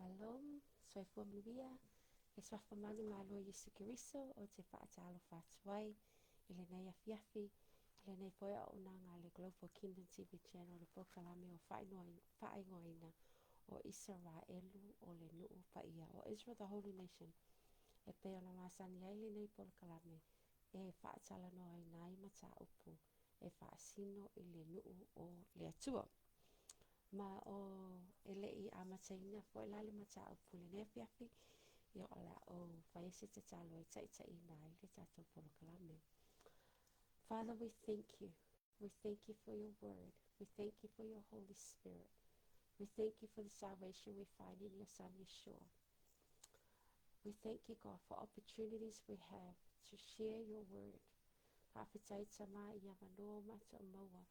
Shalom, soifua manuia, le Suafa manumalo o Iesu Keriso ou te faatalofa atu ai i lenei afiafi, i lenei foi auaunaga a le Global Kingdom TV Channel le polokalame ua faaigoaina o Isaraelu o le Nuu Paia o Israel the Holy Nation. E pei ona masani ai lenei polokalame e faatalanoaina ai mataupu e faasino i le nuu o le Atua. Ma o e le i amataina foi la le mataupu i lenei afiafi, ia o le a ou fai se tatalo e taitaiina ai le tatou polokalame. Father, we thank you. We thank you for your word. We thank you for your Holy Spirit. We thank you for the salvation we find in your Son, Yeshua. We thank you, God, for opportunities we have to share your word. Faafetai Tama i avanoa o matou maua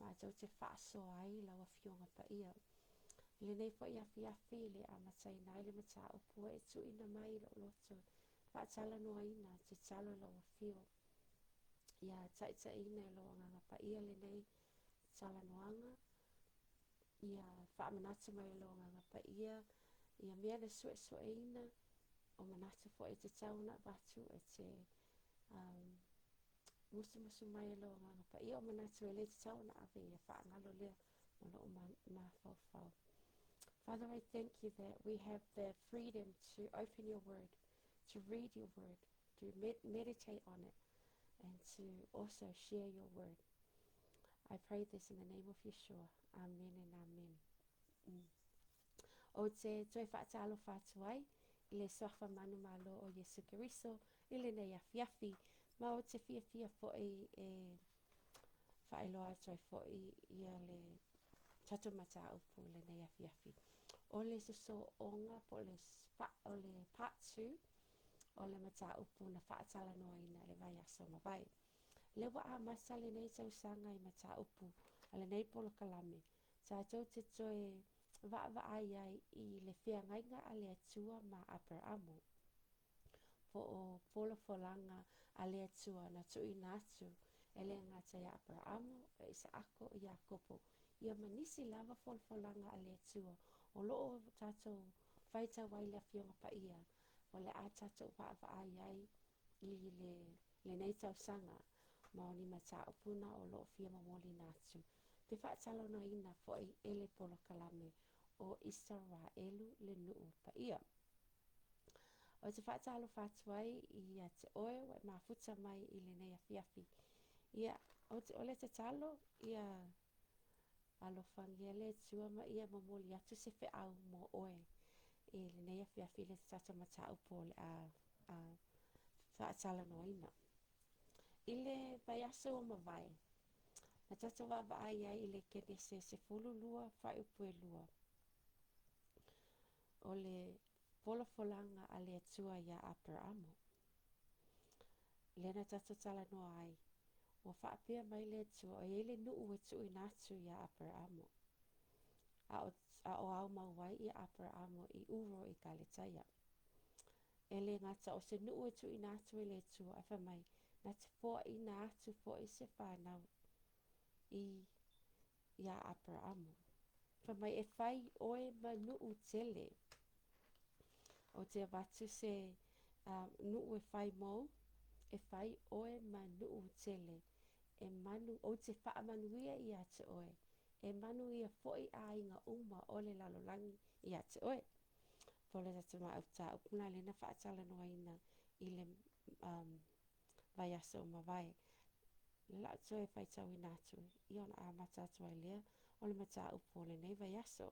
matou te faasoa ai i lau Afioga Paia. I lenei foi afiafi i le amataina ai le mataupu ua e tuuina mai i lou loto faatalanoaina te talo i lau Afio ia taitaiina e lou Agaga Paia lenei talanoaga ia faamanatu mai e lou Agaga Paia ia mea na suesueina o manatu foi e tatau ona avatu e te musumusu mai e lou Agaga Paia o manatu e le tatau ona ave ia faagalo lea ma lou mafaufau. Father, I thank you that we have the freedom to open your word, to read your word, to meditate on it, and to also share your word. I pray this in the name of Yeshua. Amen and amen. Ou te toe faatalofa atu ai i le Suafa manumalo o Iesu Keriso i lenei afiafi, ma ou te fiafia foi e faailoa atu ai foi ia le tatou mataupu i lenei afiafi. O le sosooga po o le, o le part 2 o le mataupu na faatalanoaina i le vaiaso ua mavae. Lea ua amata lenei tausaga i mataupu a lenei polokalame, tatou te toe vaavaai ai i le feagaiga a le Atua ma Aperamo, po o folafolaga a le Atua na tuuina atu e le gata iā Aperamo, o Isaako, o Iakopo, ia ma nisi lava folafolaga a le Atua o lo o tatou faitau ai le Afioga Paia, o le a tatou vaavaai ai i le lenei tausaga ma o ni mataupu na o lo o fia momoliina atu. Te faatalanoaina foi e le polokalame o Isaraelu le nuu paia. Ou te faatalofa atu ai ia te oe ua e mafuta mai i lenei afiafi. Ia, o, te, o le tatalo, ia alofagia le Atua ma ia momoli atu se feau mo oe i lenei afiafi i le tatou mataupu o le a, a faatalanoaina. I le vaiaso ua mavae, Na tatou vaavaai ai i le Kenese 12 fuaiupu e 2, o le folafolaga a le Atua iā Aperamo. Lea na tatou talanoa ai, ua faapea mai le Atua o i ai le nuu e tuuina atu iā Aperamo, a o, a o ao mau ai ia Aperamo i Uro i Kaletaia. E le gata o se nuu e tuuina atu e le Atua, ae fai mai, na te foaina atu foi se fanau i iā Aperamo. Fai mai, e fai oe ma nuu tele. Ou te avatu se uh, nuu e fai mou, e fai oe ma nuu tele. E manu, ou te faamanuia ia te oe. E manuia foi aiga uma o le lalolagi ia te oe. Po o le tatou mataupu lena lea na faatalanoaina i le um, vaiaso ua mavae. Le la ou toe faitauina atu ia ona amata atu ai lea o le mataupu o lenei vaiaso.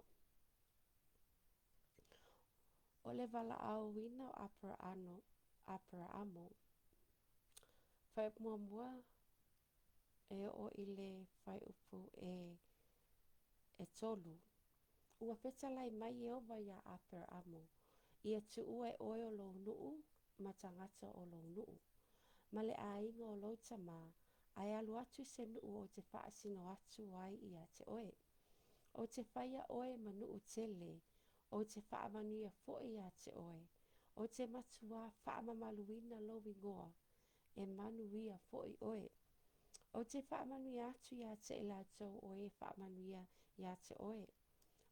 O le valaauina o Aperaano, Aperaamo. Fuaiupu muamua e oo i le fuaiupu e, e tolu. Ua fetalai mai Ieova iā Aperaamo, Ia tuua e oe o lou nuu ma tagata o lou nuu, ma le aiga o lou tama, a e alu atu i se nuu ou te faasino atu ai ia te oe. Ou te faia oe ma nuu tele, ou te faamanuia foi ia te oe, ou te matuā faamamaluina lou igoa, e manuia foi oe. Ou te faamanuia atu ia te i latou o e faamanuia ia te oe.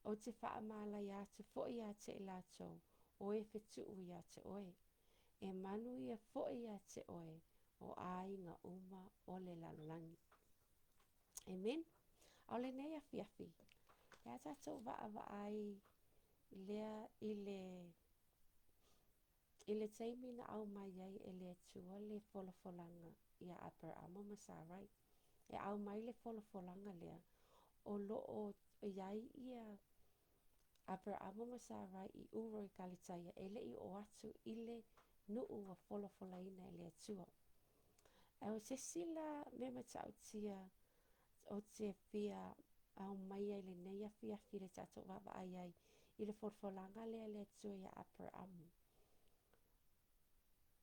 Ou te faamalaia atu foi ia te i latou o e fetuu ia te oe. E manuia foi ia te oe o aiga uma o le lalolagi. Amen. A o lenei afiafi, le a tatou vaavaai lea i le I le taimi na aumai ai e le Atua le folafolaga iā Aperamo ma Sarai, e aumai le folafolaga lea o lo o i ai ia Aperamo ma Sarai i Uro i Kaletaia e le i oo atu i le nuu ua folafolaina e le Atua. A o se isi la mea matautia ou te fia aumaia i lenei afiafi le tatou vaavaai ai i le folafolaga lea a le Atua iā Aperamo.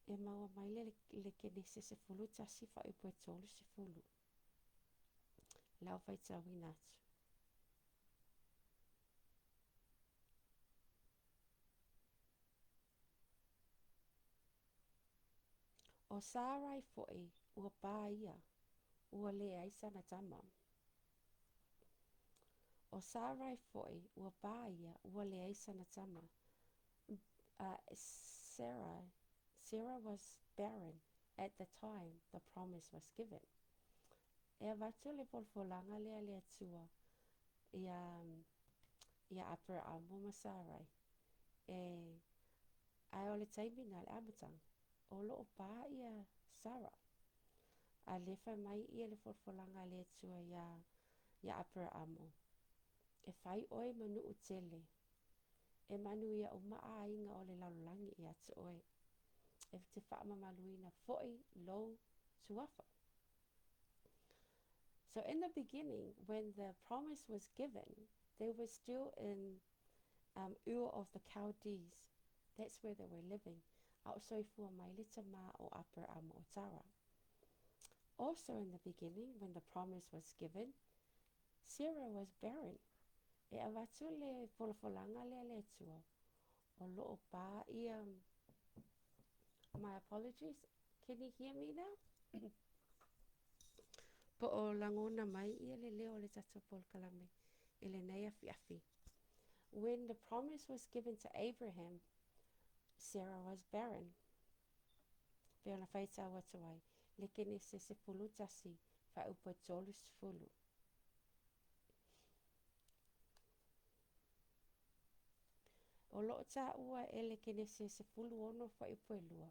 E maua mai le le Kenese 11 fuaiupu e 30. Le a ou faitauina atu. ʻO Sarai foi, ua pā ia, ua leai sana tama. ʻO Sarai foi, ua pā ia, ua leai sana tama. Sarah, Sarah was barren at the time the promise was given. E avatu le folafolaga lea a le Atua iā, iā Aperamo ma Sarai. E, ae o le taimi na, le amataga, o lo o pā ia Sarah. A lea fai mai ia le folafolaga a le Atua iā, iā Aperamo, E fai ʻoe ma nuʻu tele, e manuia uma ʻāiga o le lalolagi iā te ʻoe. E te faamamaluina foi lou suafa. So in the beginning, when the promise was given, they were still in um, Ur of the Chaldees. That's where they were living. A o soifua mai le tamā o Aperamo o Tara. Also in the beginning, when the promise was given, Sarah was barren. E avatu le folafolaga lea a le Atua, o lo o pā ia My apologies, can you hear me now? Po o lagona mai ia le leo o le tatou polokalame i lenei afiafi. When the promise was given to Abraham, Sarah was barren. Pei ona faitau atu ai, le Kenese 11, fuaiupu e 30. O lo o taua e le Kenese 16 fuaiupu e 2,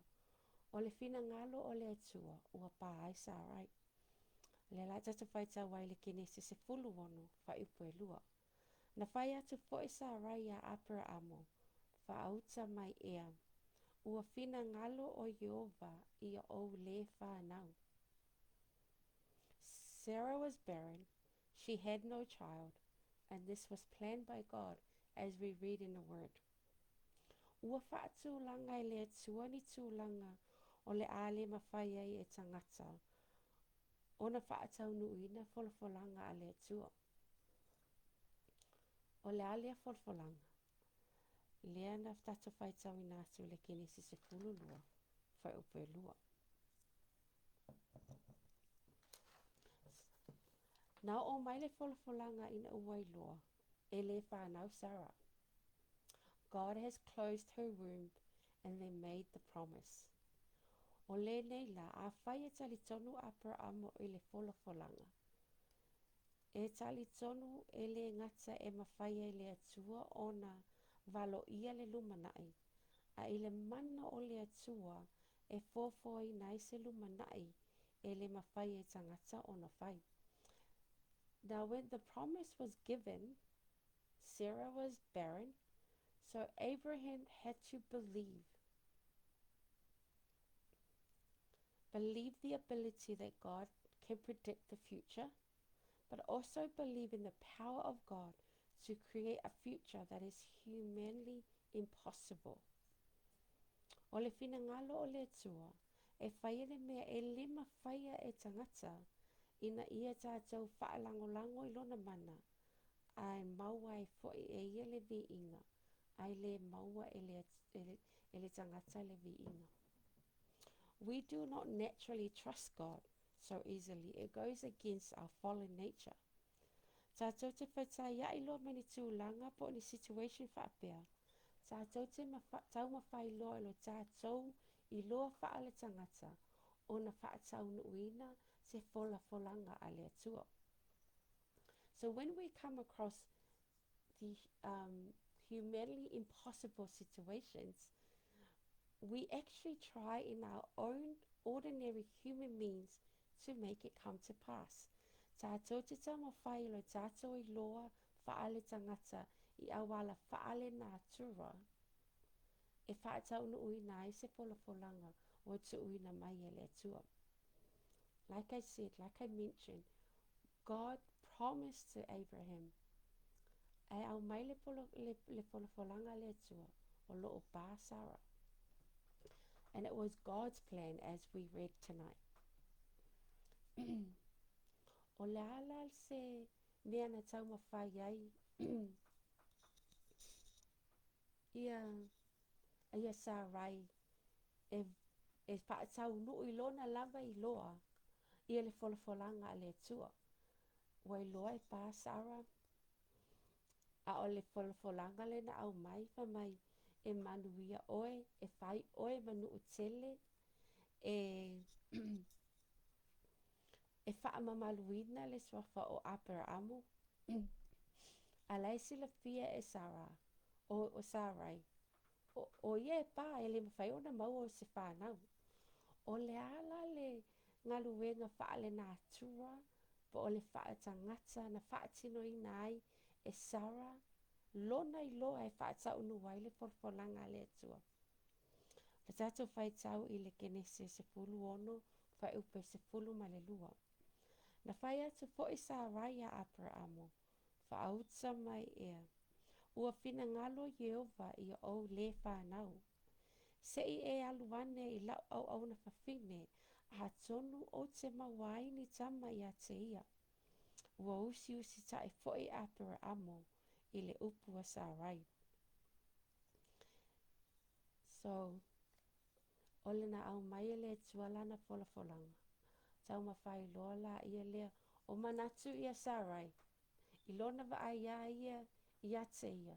o le finagalo o le Atua ua pā ai Sarai. O lea la tatou faitau ai le Kenese 16 fuaiupu e 2. Na fai atu foi Sarai iā Aperaamo, Faauta mai ea, ua finagalo ʻo Iēhova ia ou lē whānau. Sarah was barren, she had no child, and this was planned by God as we read in the Word. Ua faatulaga e le Atua ni tulaga o le a le mafai ai e tagata ona faataunuuina folafolaga a le Atua. O le a lea folafolaga? Lea na tatou faitauina atu i le Kenesi 12, fuaiupu e 2. Na oo mai le folafolaga ina ua iloa e lē whānau Sarah. God has closed her womb and then made the promise. O lenei la, afai e talitonu Aperamo i le folafolaga, e talitonu e lē gata e mafai e le Atua ona valoia le lumanai, a i le mana o le Atua e fuafuaina ai se lumanai e le mafai e tagata ona fai. Now when the promise was given, Sarah was barren, so Abraham had to believe. Believe the ability that God can predict the future, but also believe in the power of God to create a future that is humanly impossible. O le finagalo o le Atua, e faia le mea e le mafaia e tagata, ina ia tatou faalagolago i lona mana, a e maua ai foi e ia le viiga, a e le maua e le, e le tagata le viiga. We do not naturally trust God so easily. It goes against our fallen nature. Tātou te faitaiaʻi loa ma ni tulaga po o ni situation faapea, tātou te taumafai loa i lo tātou iloa faaletagata ona faataunuuina se folafolaga a le Atua. So when we come across the humanly impossible situations, we actually try in our own ordinary human means to make it come to pass. Tātou te taumafai i lo tātou iloa faaletagata i auala faalenatura e faataunuuina ai se folafolaga ua tuuina mai e le Atua. Like I said, like I mentioned, God promised to Abraham, e aumai le, polo, le, le folafolaga a le Atua, o loo pā Sarah. And it was God's plan as we read tonight. O le a la se mea na taumafai ai ia ia Sarai e e faataunuu i lona lava iloa ia le folafolaga a le Atua. Ua iloa e pā Sara, a o le folafolaga lea na aumai, fai mai, e manuia oe, e fai oe ma nuu tele, e e faamamaluina le suafa o Aperaamu, a la e silafia e Sara, o, o Sarai, o, o ia e pā, e le mafai ona maua se whānau. O le a la le galuega faalenatura po o le faaletagata na faatinoina ai e Sara lona iloa e faataunuu ai le folafolaga a le Atua. Le tatou faitau i le Kenese 16 fuaiupu e 12. Na fai atu foi Sarai iā Aperaamo, Faauta mai ea, ua finagalo Ieova ia ou lē fanau. Se i e alu ane i lau auauna fafine, atonu ou te maua ai ni tama ia te ia. Ua usiusitaʻi foi Aperaamo i le upu a Sarai. So, o le na aumai e le Atua lana folafolaga. Taumafai loa laia lea o manatu ia Sarai i lona vaai iā ia ia te ia.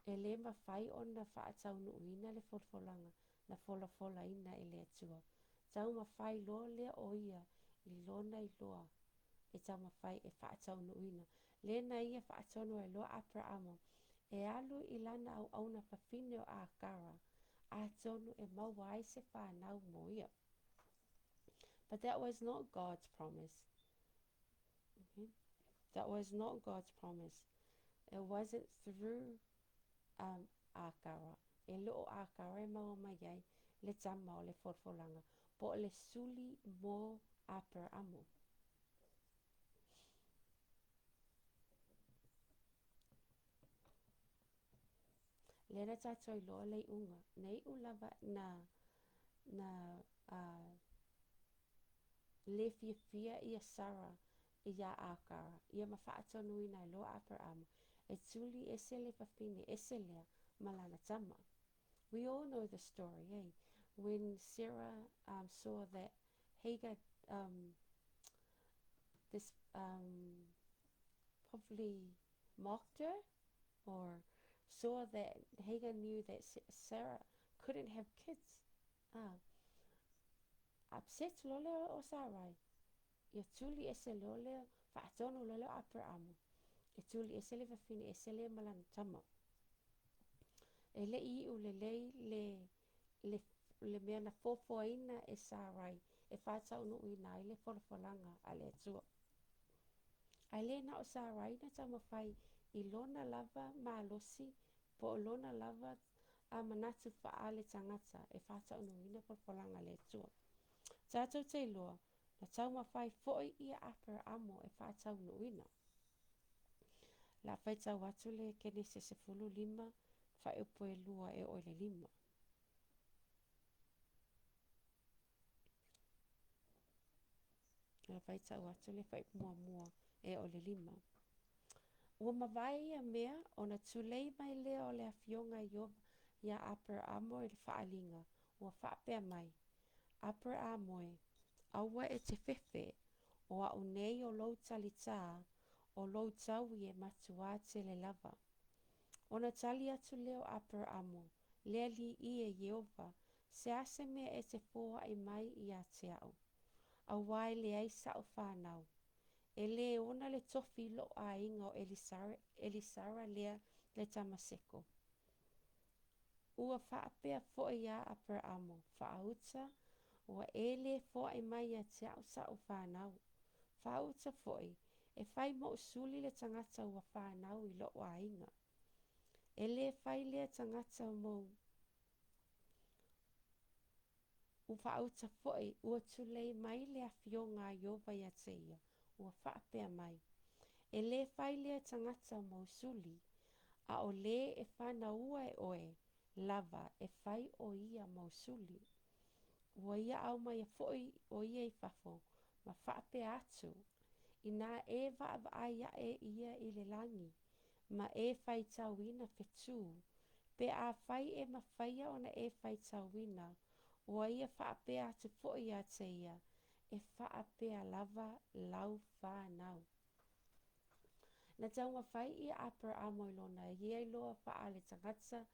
E le mafai ona faataunuuina le folafolaga na folafolaina e le Atua. Taumafai loa lea o ia i lona iloa e taumafai e faataunuuina. Lea na ia faatonu ai loa Aperaamo e alu i lana auauna fafine o Akara, atonu e maua ai se whānau mo ia. But that was not God's promise. Okay? That was not God's promise. It wasn't through Akara. E le o Akara e maua mai ai le tama o le folafolaga, po o le suli mo Aperaamo. Lea na tātou iloa le iuga. Na iu lava na, na le fiafia ia Sara iā Akara, ia ma faatonuina ai loa Aperaamo e tuli ese le fafine ese lea ma lana tama. We all know the story, eh? When Sarah saw that Hagar this probably mocked her or saw that Hagar knew that Sarah couldn't have kids. Ah, upset loa lea o Sarai. Ia tuli ese loa lea, faatonu loa lea o Aperaamo. E tuli ese le fafine ese lea ma lana tama. E le i iu lelei le, le, le mea na fuafuaina e Sarai e faataunuuina ai le folafolaga a le Atua. Ae le na o Sarai na taumafai i lona lava malosi po o lona lava a manatu faaletagata e faataunuuina folafolaga a le Atua. Tatou te iloa, na taumafai foi ia Aperaamo e faataunuuina. O le a faitau atu le Kenese 15, fuaiupu e 2 e oo i le 5. O le a faitau atu le fuaiupu muamua e oo i le 5. Ua mavae ia mea, ona tulei mai lea o le Afioga a Ieova iā Aperaamo i le faaaliga, ua faapea mai, Aperaamo e, aua e te fefe, O a'u nei o lou talitā, o lou taui e matuā tele lava. Ona tali atu lea o Aperamo, Le Alii e Ieova, se a se mea e te foaʻi mai ia te a'u, auā e leai sa'u fanau, e lē ona le tofi i lo'u aiga o Elisara lea le Tamaseko. Ua faapea foi ia Aperamo, Faauta, ua e lē foaʻi mai ia te a'u sa'u fanau. Faauta foi, e fai mo'u suli le tagata ua fanau i lo'u aiga. E lē fai lea tagata mou Faauta foi, ua tulei mai le Afioga a Ieova ia te ia, ua faapea mai, E lē fai lea tagata mou suli, a o lē e fanaua e oe lava e fai o ia mou suli. Ua ia aumaia foi o ia i fafo, ma faapea atu, Inā e vaavaai aʻe ia i le lagi, ma e faitauina fetū, pe afai e mafaia ona e faitauina, ua ia faapea atu foi ia te ia, E faapea lava lau fanau. Na taumafai ia Aperamo i lona ia iloa faale-tagata,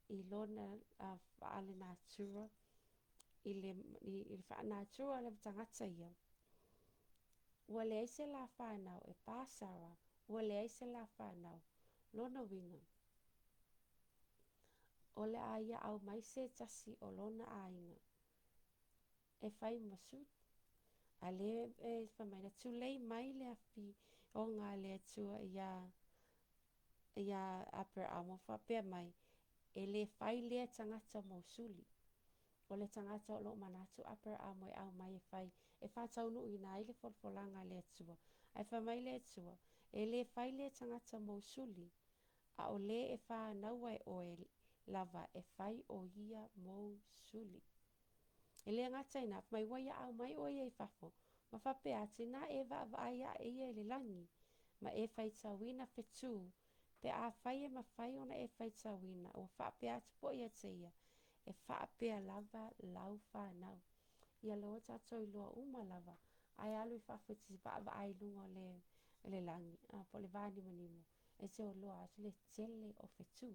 i lona faale-natura, i le, i le faanatura o le tagata ia. Ua leai se la fanau, e pā Sara, ua leai se la fanau. Lona uiga, o le a ia aumai se tasi o lona aiga e fai ma suli. A lea e fai mai, na tulei mai le Afioga a le Atua iā iā Aperamo faapea mai, E lē fai lea tagata mou suli. O le tagata o lo o manatu Aperamo e aumai e fai e faataunuuina ai le folafolaga a le Atua. Ae fai mai le Atua, E lē fai lea tagata mou suli, a o lē e fanaua e oe lava e fai o ia mou suli. E le gata i ina, fai mai ua ia aumai o ia i fafo, ma faapea atu, inā e vaavaai aʻe ia i le lagi, ma e faitauina fetū, pe afai e mafai ona e faitauina, ua faapea atu foi ia te ia, e faapea lava lau fanau. Ia lea ua tatou iloa uma lava, a e alu i fafo e te vaavaai i luga o le, le lagi, a, po o le vānimonimo, e te iloa atu le tele o fetū.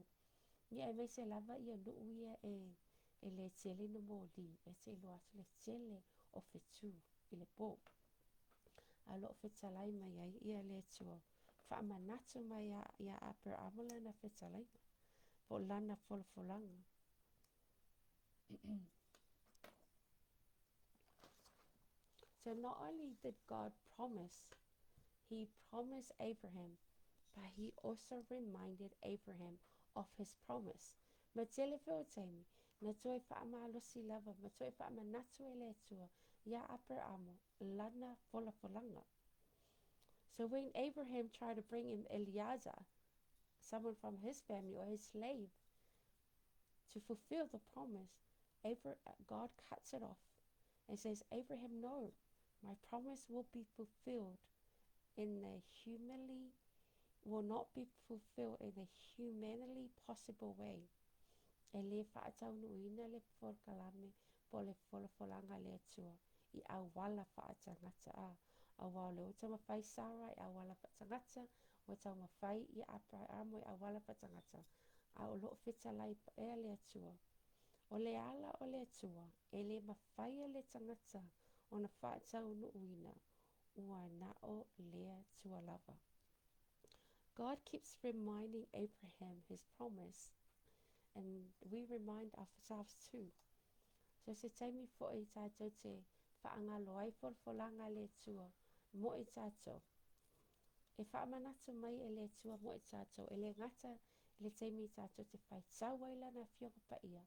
Ia aemaise lava ia nuu ia e, e le tele ni mōlī, e te iloa atu le tele o fetū i le pō. A o lo o fetalai mai ai ia le Atua, faamanatu mai ia, ia Aperamo lana fetalaiga, po o lana folafolaga. So not only did God promise, he promised Abraham, but he also reminded Abraham of his promise. Ma tele foi o taimi, na toe faamalosi lava ma toe faamanatu e le Atua iā Aperamo lana folafolaga. So when Abraham tried to bring him Eliezer, someone from his family or his slave, to fulfill the promise, Abra- God cuts it off and says, Abraham, no, my promise will be fulfilled in the humanly will not be fulfilled in the humanly possible way. E lē faataunuuina le polokalame po o le folafolaga a le Atua i auala faatagata a auā o lea ua taumafai Sara i auala faatagata, ua taumafai ia Aperamo i auala faatagata, a o lo o fetalai pea le Atua. O le ala o le Atua, e le mafai e le tagata ona faataunuuina, ua na o le Atua lava. God keeps reminding Abraham his promise and we remind ourselves too. So se taimi foi tātou te faagalo ai folafolaga a le Atua mo i tātou. E faamanatu mai e le Atua mo i tātou, e le gata i le taimi tātou te faitau ai lana Afioga Paia,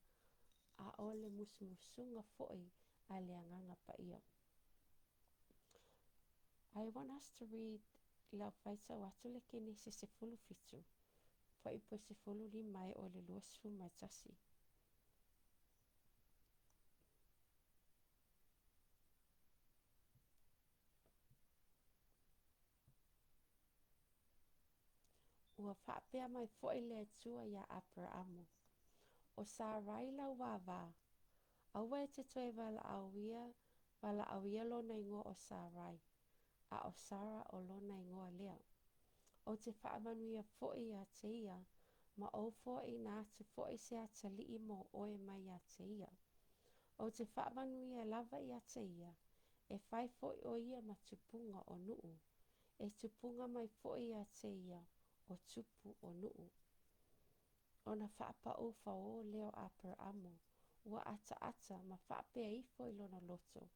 a o le musumusuga foi a le Agaga Paia. I want us to read lau faitau atu le Kenese 17, fuaiupu e 15 e oo i le 21. Ua faapea mai foi le Atua iā Aperamo, O Sarai lau āvā, aua e te toe valaauia, valaauia lona igoa o Sarai. a o Sara o lona igoa lea. Ou te faamanuia foi ia te ia, ma ou foaina atu foi se atalii mo oe mai ia te ia. Ou te faamanuia lava ia te ia, e fai foi o ia ma tupuga o nuu, e tupuga mai foi ia te ia o tupu o nuu. Ona faapaū fauō lea o Aperamo, ua ataata ma faapea ifo i lona loto,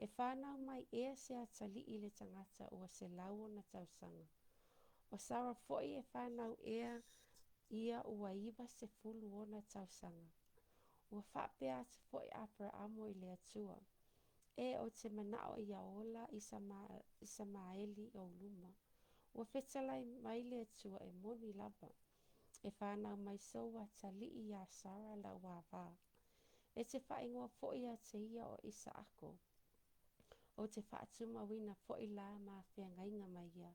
E fanau mai ea se atalii i le tagata ua 100 ona tausaga? O Sara foi e fanau ea ia ua 90 ona tausaga? Ua faapea atu foi Aperamo i le Atua, Ē ou te manao ia ola Isamaeli i ou luma. Ua fetalai mai le Atua, E moni lava, e fanau mai sou atalii iā Sara lau avā. E te faaigoa foi ia te ia o Isaako. Ou te faatumauina foi la ma feagaiga ma ia,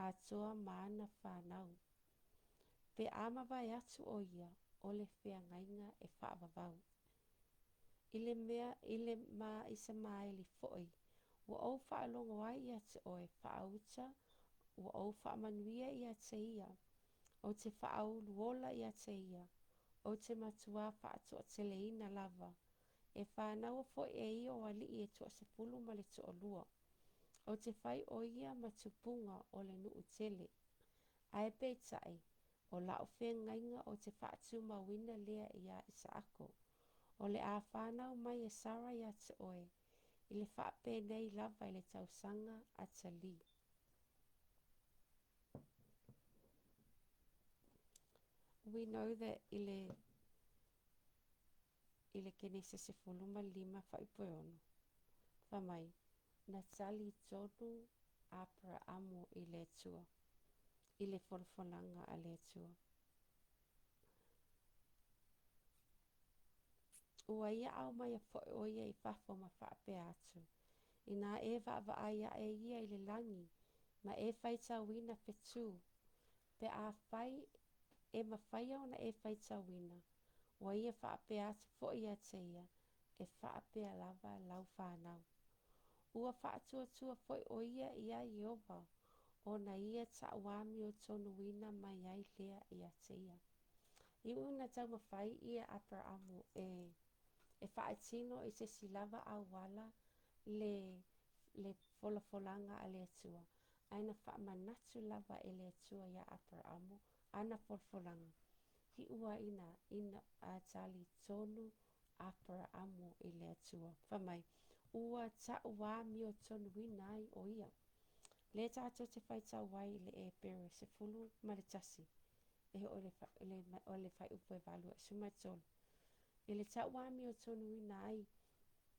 atoa ma ana fanau. Pe a mavae atu o ia, o le feagaiga e faavavau. I le mea i le ma Isamaeli foi, ua ou faalogo ai ia te oe faauta, ua ou faamanuia ia te ia, ou te faauluola ia te ia, ou te matuā faatoateleina lava, e fanaua foi e ia o alii e toasefulu ma le toalua. Ou te fai o ia ma tupuga o le nuu tele. Ae peitai, o la'u feagaiga ou te faatumauina lea iā Isaako, o le a fanau mai e Sara ia te oe, i le faapenei lava i le tausaga atalii. We know that i le i le Kenese 15 fuaiupu e 6, fai mai, Na talitonu Aperaamo i le Atua, i le folafolaga a le Atua. Ua ia aumaia foi o ia i fafo ma faapea atu, Inā e vaavaai aʻe ia i le lagi ma e faitauina whetū, pe afai e mafaia ona e faitauina, ua ia faapea atu foi ia te ia, E faapea lava lau fanau. Ua faatuatua foi o ia iā Ieova, ona ia ta'uamiotonuina mai ai lea ia te ia. E ui ina taumafai ia Aperaamo e e faatino i se isi lava auala le le folafolaga a le Atua, ae na faamanatu lava e le Atua iā Aperaamo ana folafolaga. Iu a ina ina a talitonu Aperaamo i le Atua. Fai mai, ua ta'uamiotonuina ai o ia. Lea tatou te faitau ai i le Epere 11, e oo i le, o le fuaiupu e 8 e 13. I le ta'uamiotonuina ai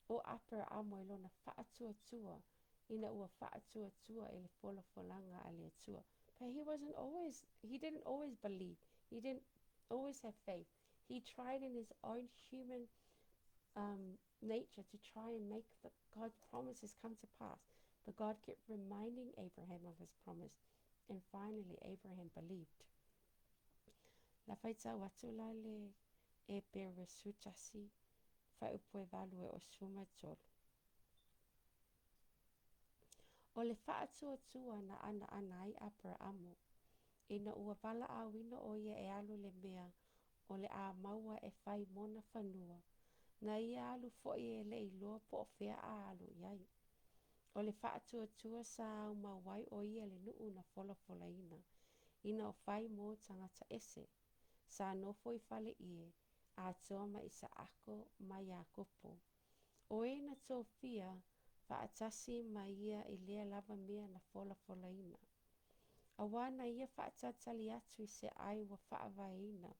o Aperaamo i lona faatuatua ina ua faatuatua i le folafolaga a le Atua. But he wasn't always, he didn't always believe. He didn't always have faith. He tried in his own human um, nature to try and make the, God's promises come to pass. But God kept reminding Abraham of his promise. And finally, Abraham believed. La faitau atu la le Epere sutasi fuaiupu e 8 e oo 13. O le faatuatua na anaana ai Aperaamo, ina ua valaauina o ia e alu i le mea o le a maua e fai mona fanua, na ia alu foi e le iloa po o fea a alu i ai. O le faatuatua sa aumau ai o ia i le nuu na folafolaina, ina o fai mo tagata ese. Sa nofo i faleie, atoa ma Isaako ma Iakopo. O e na tofia faatasi ma ia i lea lava mea na folafolaina. Auā na ia faatalitali atu i se ai ua faavaeina,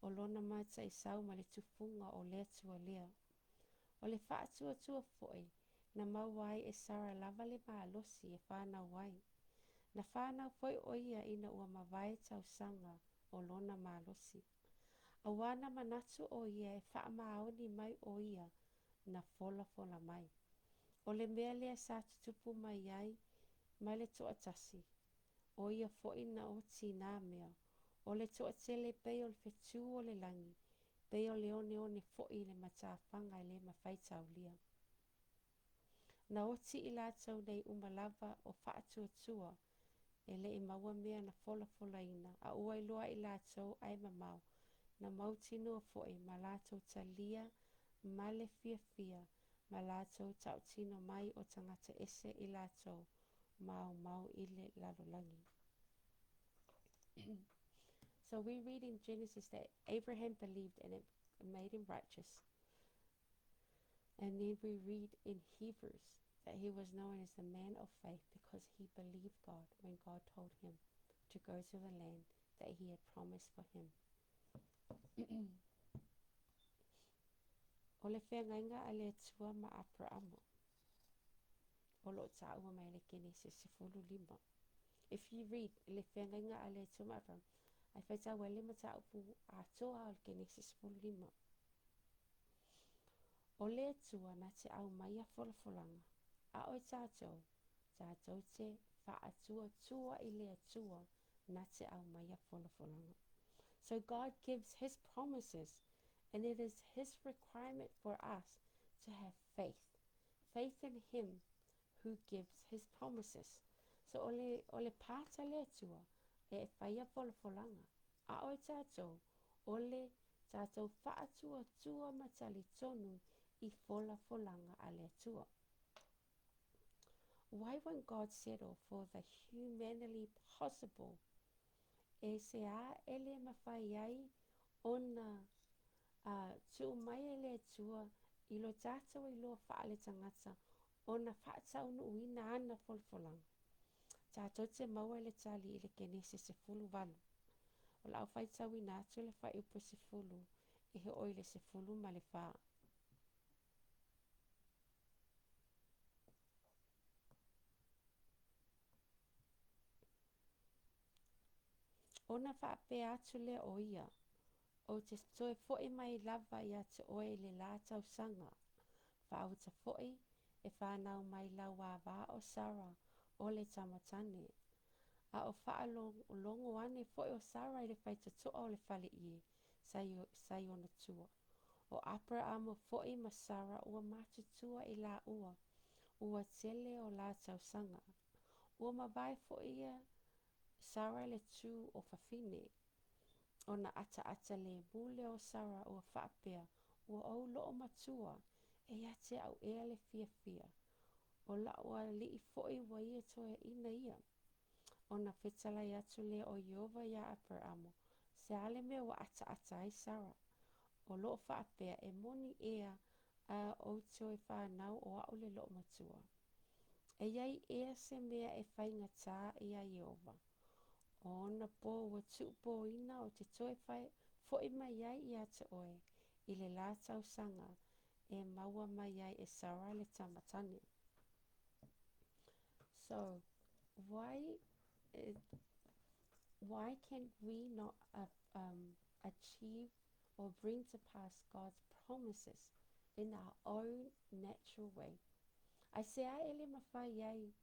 o lona mataisau ma le tufuga o le Atua lea. O le faatuatua foi na maua ai e Sara lava le malosi e fanau ai. Na fanau foi o ia ina ua mavae tausaga o lona malosi. Auā na manatu o ia e faamaoni mai o ia na folafola mai. O le mea lea sa tutupu mai ai mai le toatasi, o ia foi na oti i nā mea, o le toatele e pei o le whetū o le lagi, pei o le oneone foi i le matafaga e le mafai taulia. Na oti i latou nei uma lava o faatuatua e le i maua mea na folafolaina, a ua iloa e i latou ae mamao, na mautinoa foi, ma latou talia ma le fiafia, ma latou tautino mai o tagata ese i latou maumau i le lalolagi. So we read in Genesis that Abraham believed and it made him righteous. And then we read in Hebrews that he was known as the man of faith because he believed God when God told him to go to the land that he had promised for him. O le feagaiga a le Atua ma Aperama, o lo o taua mai le Kenese 15. If you read le feagaiga a le Atua ma Aperama, ae faitau ai le mataupu atoa o le Kenese 15. O le Atua na te aumaia folafolaga, a o tatou, tatou te faatuatua i le Atua na te aumaia folafolaga. So God gives his promises and it is his requirement for us to have faith. Faith in him who gives his promises. So o le, o le pāta le Atua e whaia folafolaga. A o tatou, o le tatou faatuatua ma talitonu i folafolaga a le Atua. Why won't God settle for the humanly possible? E se a e le mawhai ai ona tuu mai e le Atua i lo tatou iloa faaletagata ona faataunuuina ana folafolaga. Tatou te maua i le tali i le Kenese 18. O le a ou faitauina atu le fuaiupu 10 e oo i le 14. Ona faapea atu lea o ia, Ou te toe foi mai lava ia te oe i le la tausaga, faauta foi e fanau mai lau ava o Sara o le tama tane. A o faalogologo ane foi o Sara i le faitotoa o le faleie sa i ona tua. O Aperaamo foi ma Sara ua matutua i laua, ua tele o la tausaga. Ua mavae foi ia Sara le tu o fafine. Ona ataata lemu lea o Sara ua faapea, Ua ou loomatua, e ia te au ea le fiafia, o la'u alii foi ua ia toeaina ia? Ona fetalai atu lea o Ieova iā Aperaamo, Se a le mea ua ataata ai Sara, o loo faapea, E moni ea a ou toe fanau o au le loomatua? E i ai ea se mea e faigata iā Ieova? O ona pō ua tuupōina ou te toe fo'i mai ai ia te oe i le la tausaga e maua mai ai e Sara le tama tane. So, why why can we not uh, um, achieve or bring to pass God's promises in our own natural way? Aisea e le mafai ai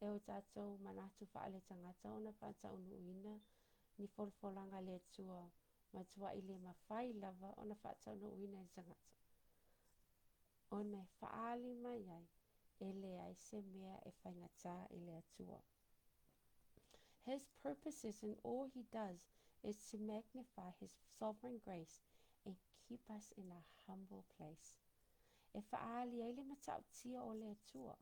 e o tatou manatu faaletagata ona faataunuuina ni folafolaga a le Atua matuai le mafai lava ona faataunuuina e le tagata, ona e faaali mai ai e leai se mea e faigata i le Atua. His purposes in all he does is to magnify his sovereign grace and keep us in a humble place. E faaali ai le matautia o le Atua,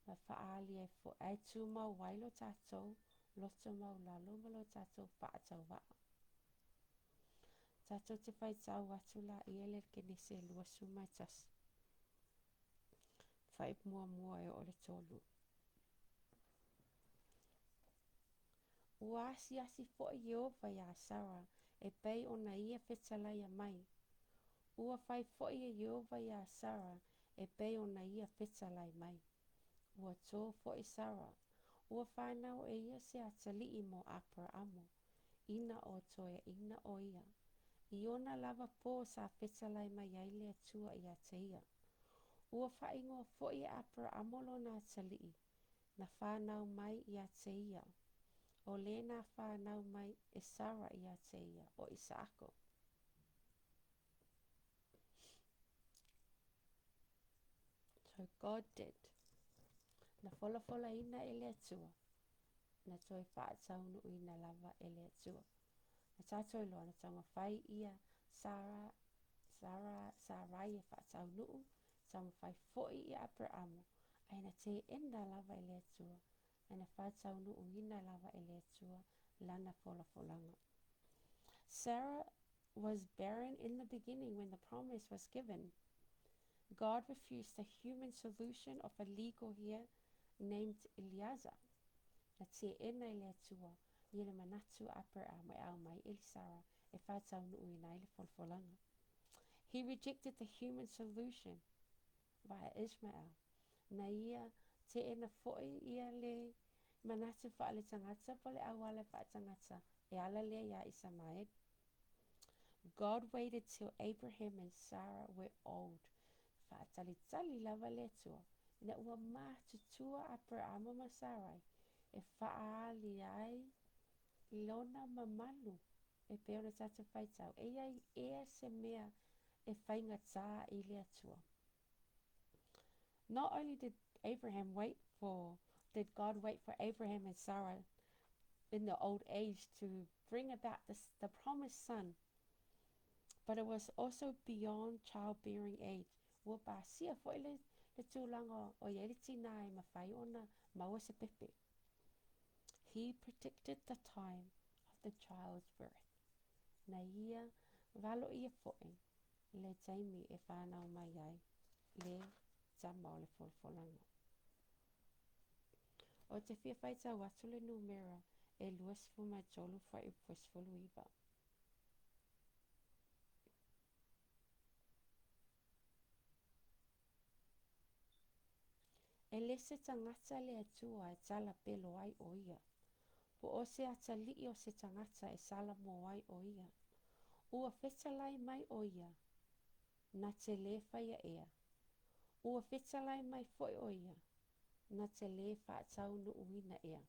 ma faaali ai foi, ae tumau ai lo tatou loto maualalo ma lo tatou faatauvaa. Tatou te faitau atu laia i le Kenese 21, fuaiupu muamua e oo i le tolu. Ua asiasi foi Ieova iā Sara e pei ona ia fetalaia mai. Ua fai foi e Ieova iā Sara e pei ona ia fetalai mai. Ua tō foi Sara, ua fanau e ia se atalii mo Aperaamo, ina ua toeaina o ia. I ona lava pō sa fetalai mai ai le Atua ia te ia. Ua faaigoa foi e Aperaamo lona atalii, na fanau mai ia te ia, o le na fanau mai e Sara ia te ia, o Isaako. So God did. Na folafolaina e le Atua, na toe faataunuuina lava e le Atua. Na tātou iloa na taumafai ia Sara, Sara, Sarai e faataunuu, taumafai foi ia Aperamo, ae na teena lava e le Atua, ae na faataunuuina lava e le Atua lana folafolaga. Sarah was barren in the beginning when the promise was given. God refused the human solution of a legal heir named Eleazar. Na teena e le Atua ia le manatu a Aperamo e aumai Elisara e faataunuuina ai le folafolaga. He rejected the human solution via Ishmael. Na ia teena foi ia le manatu faaletagata po o le auala faaletagata e ala lea iā Isamaeli. God waited till Abraham and Sarah were old. Faatalitali lava le Atua ina ua matutua Aperamo ma Sarai e faaali ai lona mamalu e pei ona tatou faitau, e i ai ea se mea e faigata i le Atua? Not only did Abraham wait for, did God wait for Abraham and Sarah in the old age to bring about this, the promised son, but it was also beyond childbearing age. Ua pasia foi le, le tulaga o i ai le tinā e mafai ona maua se pepe. He predicted the time of the child's birth. Na ia valoia foi le taimi e whānau mai ai le tama o le folafolaga. Ou te fia faitau atu le numera e 23 fuaiupu e 19. E le se tagata le Atua e talapelo ai ʻo ia, po o se atalii o se tagata e salamo ai ʻo ia. Ua fetalai mai ʻo ia, na te lē faia ea. Ua fetalai mai foi ʻo ia, na te lē faataunuuina ea.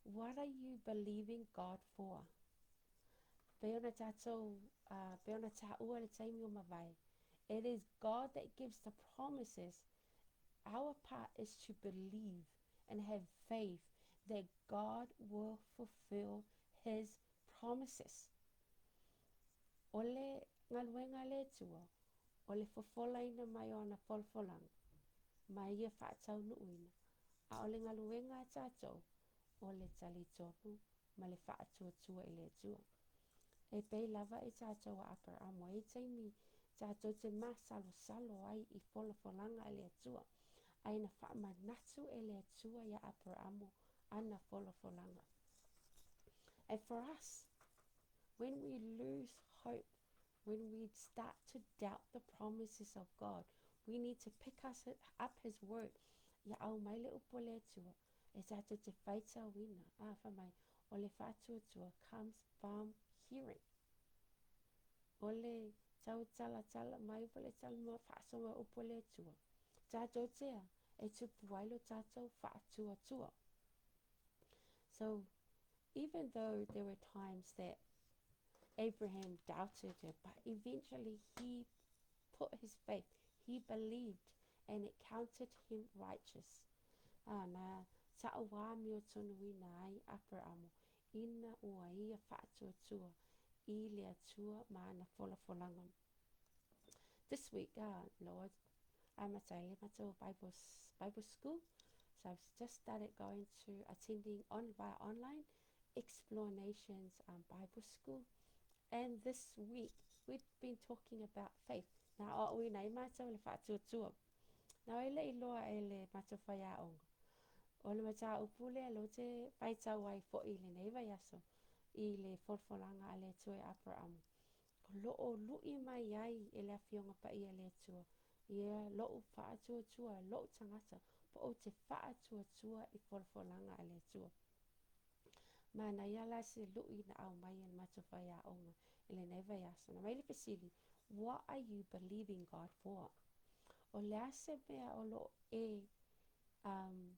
What are you believing God for? Pei ona tātou, pei ona tāua i le taimi ua mavae, it is God that gives the promises. Our part is to believe and have faith that God will fulfill His promises. O le galuega a le Atua, o le fofolaina mai o ana folafolaga, ma ia faataunuuina, a o le galuega a tātou, o le talitonu ma le faatuatua i le Atua. E pei lava i tātou a Aperamo, e i ai taimi tātou te māsalosalo ai i folafolaga a le Atua, ae na faamanatu e le Atua iā Aperamo ana folafolaga. And for us, when we lose hope, when we start to doubt the promises of God, we need to pick us up His word. Ia aumai le upu a le Atua, e tātou te faitauina, ā, fai mai, o le faatuatua comes from hearing. O le tautalatala mai po o le talanoa faasoa mai o upu a le Atua, tātou te a, e tupu ai lo tātou faatuatua. So, even though there were times that Abraham doubted it, but eventually he put his faith, he believed, and it counted him righteous. Ā, na taʻauāmio tonuina ai Aperamo ina ua ia faatuatua i le Atua ma ana folafolaga. This week, Lord, amata ai le matou Bible, Bible school. So I've just started going to attending on via online Explore Nations Bible School. And this week we've been talking about faith. Na aoaoina ai mātou le faatuatua. Na oi le iloa e le matou whaiaonga. O le mataupu lea lea ou te faitau ai foi i lenei vaiaso i le folafolaga a le Atua i Aperamo. O lo o luʻi mai ai e le Afioga Paia a le Atua ia loʻu faatuatua, loʻu tagata, po ou te faatuatua i folafolaga a le Atua. Manaia la se luʻi na aumai e le matou faiaoga i lenei vaiaso. Na aumai le fesili, What are you believing God for? O le a se mea o lo o e um,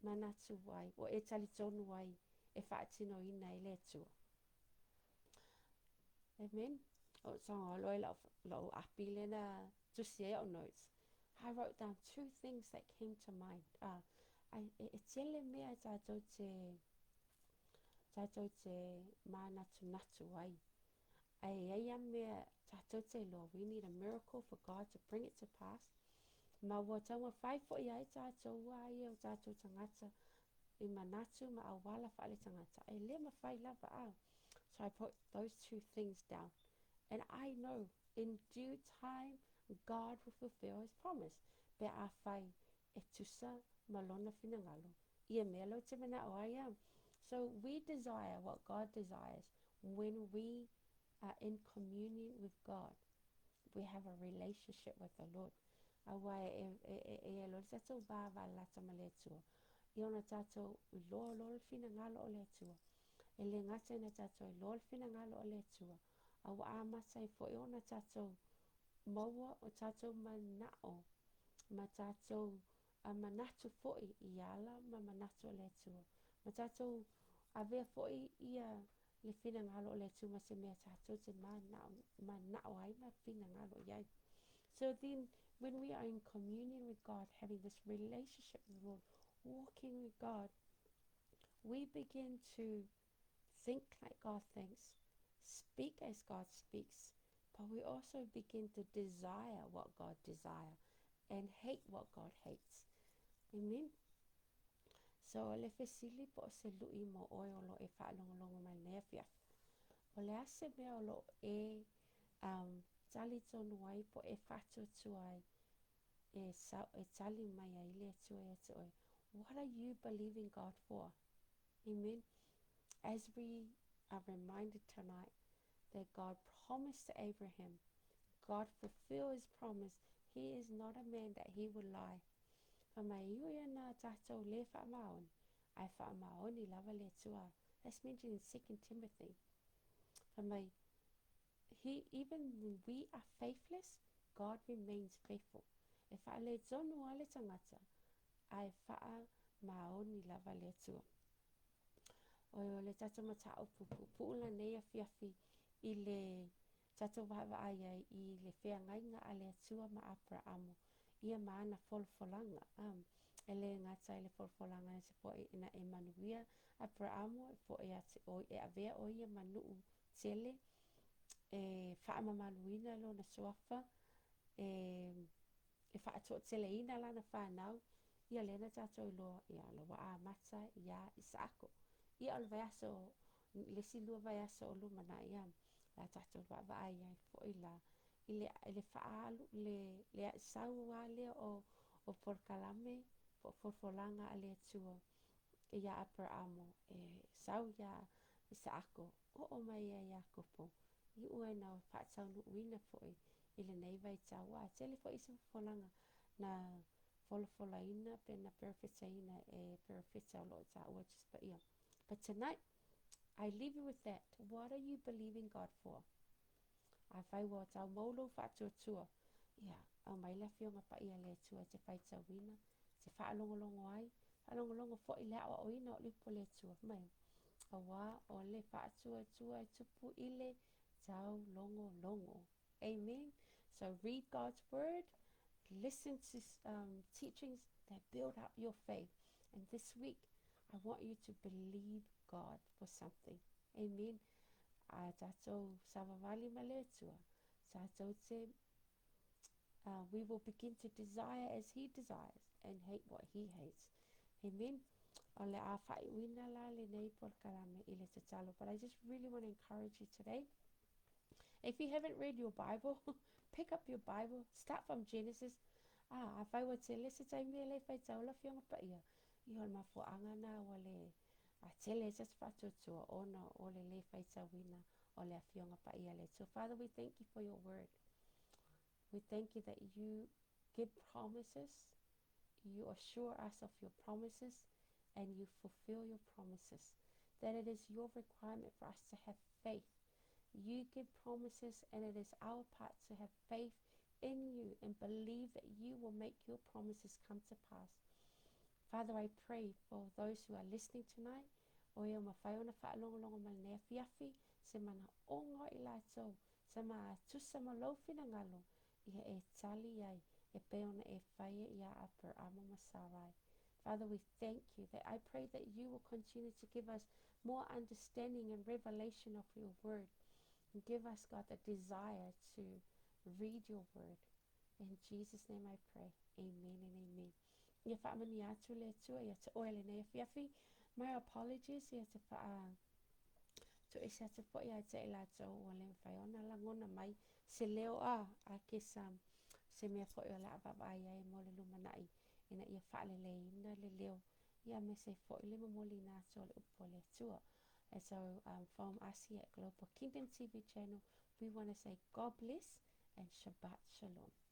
manatu ai, o e talitonu ai e faatinoina e le Atua? Amen. O tago loa i lau, lau api lea na tusi ai au notes. I wrote down two things that came to mind. Ai, e tele mea e tātou te mānatunatu ai. Ai, e ai a mea tātou te iloa, we need a miracle for God to bring it to pass. Ma ua taumawhai fo'i ai tātou ua ai e o tātou tangata i manatu ma auala whaale tangata. E le mawhai lava a. So I put those two things down. And I know in due time God will fulfill his promise. Pe a whai e tusa ma lona finagalo. Ia mea lou te mana'o ai a. So we desire what God desires when we are in communion with God. We have a relationship with the Lord. Aua e e e e e loa le tatou va valalata ma le Atua. Ia ona tatou iloa loa le finagalo o le Atua. E le gata ina tatou iloa le finagalo o le Atua, a ua amata ai foi ona tatou maua o tatou mana'o ma tatou a manatu foi i ala ma manatu o le Atua. Ma tatou avea foi ia le finagalo o le Atua ma se mea tatou te mana'o ai ma finagalo i ai. So then, when we are in communion with God, having this relationship with the Lord, walking with God, we begin to think like God thinks, speak as God speaks, but we also begin to desire what God desire and hate what God hates. Amen. So, o le fesili po o se lu'i mo oe o lo e faalogologo mai lenei afiafi. O le a se mea o lo e tali tonu ai po e faatuatua ai e, sa, e tali mai ai le Atua ia te oe. What are you believing God for? Amen. As we are reminded tonight that God promised to Abraham, God fulfilled his promise. He is not a man that he would lie. Fa mai ui ana tātou le whaamaoni, ai whaamaoni lava le Atua. That's mentioned in 2 Timothy. Fa mai, he, even when we are faithless, God remains faithful. E whaale tonu a le tangata, ai whaamaoni lava le Atua. O le tatou mataupu puupuu lenei afiafi i le tatou vaavaai ai i le feagaiga a le Atua ma Aperaamo ia ma ana folafolaga. E le gata i le folafolaga na te fo'i ina e manuia Aperaamo e fo'i ia te oi e avea o ia ma nuu tele e faamamaluina lona suafa e e faatoateleina lana fanau, ia lea na tatou iloa, ia la ua amata iā Isaako. Ia o le vaiaso, le isi lua vaiaso o lumanai, ia, la tatou vaavaai ai foi la i le, i le faaalu, le, le sau lava lea o, o polokalame po o folafolaga a le Atua iā Aperaamo e sau iā Isaako, oo mai ia Iakopo, iu ai na faataunuuina foi i lenei vaitau. Ua tele foi isi folafolaga na folafolaina pe na perofetaina e perofeta o lo o taua i Tusi Paia. But tonight, I leave you with that. What are you believing God for? Afai ua tau mau lou faatuatua, ia, aumai le Afioga Paia a le Atua e te faitauina, e te faalogologo ai, faalogologo foi i le aoaoina o le upu a le Atua. Mai, auā o le faatuatua e tupu i le taulogologo. Amen. So read God's word, listen to teachings that build up your faith. And this week, I want you to believe God for something. Amen. A tātou savavali ma le Atua, tātou te, we will begin to desire as he desires and hate what he hates. Amen. O le a faaiuina la lenei polokalame i le tatalo. But I just really want to encourage you today. If you haven't read your Bible, pick up your Bible, start from Genesis. Ah, afai ua tele se taimi e le faitau le Afioga Paia, ia o le mafuaaga na ua le a tele ai se faatuatua ona o le le faitauina o le Afioga Paia a le Atua. Father, we thank you for your word. We thank you that you give promises, you assure us of your promises, and you fulfill your promises. That it is your requirement for us to have faith. You give promises, and it is our part to have faith in you and believe that you will make your promises come to pass. Father, I pray for those who are listening tonight, o e o mawhai ona whaalongolongo mai lenei afiafi, se manaoga o i latou, se ma tusa ma lou finagalo, ia e tali ai, e pei ona e faia iā Aperama ma Sarai. Father, we thank you that I pray that you will continue to give us more understanding and revelation of your word. And give us, God, the desire to read your word. In Jesus' name I pray. Amen and amen. Ia faamanuia atu le Atua ia te oe lenei afiafi. My apologies ia te wha toese atu foi ia te i latou ua le mafai ona lagona mai se leo a a ke sa se mea foi o le a vaavaai ai mo le lumanai ina ia faaleleina le leo ia aemaise ai foi le momoliina atu o le upu a le Atua. And so from us here at Global Kingdom TV channel, we want to say God bless and Shabbat Shalom.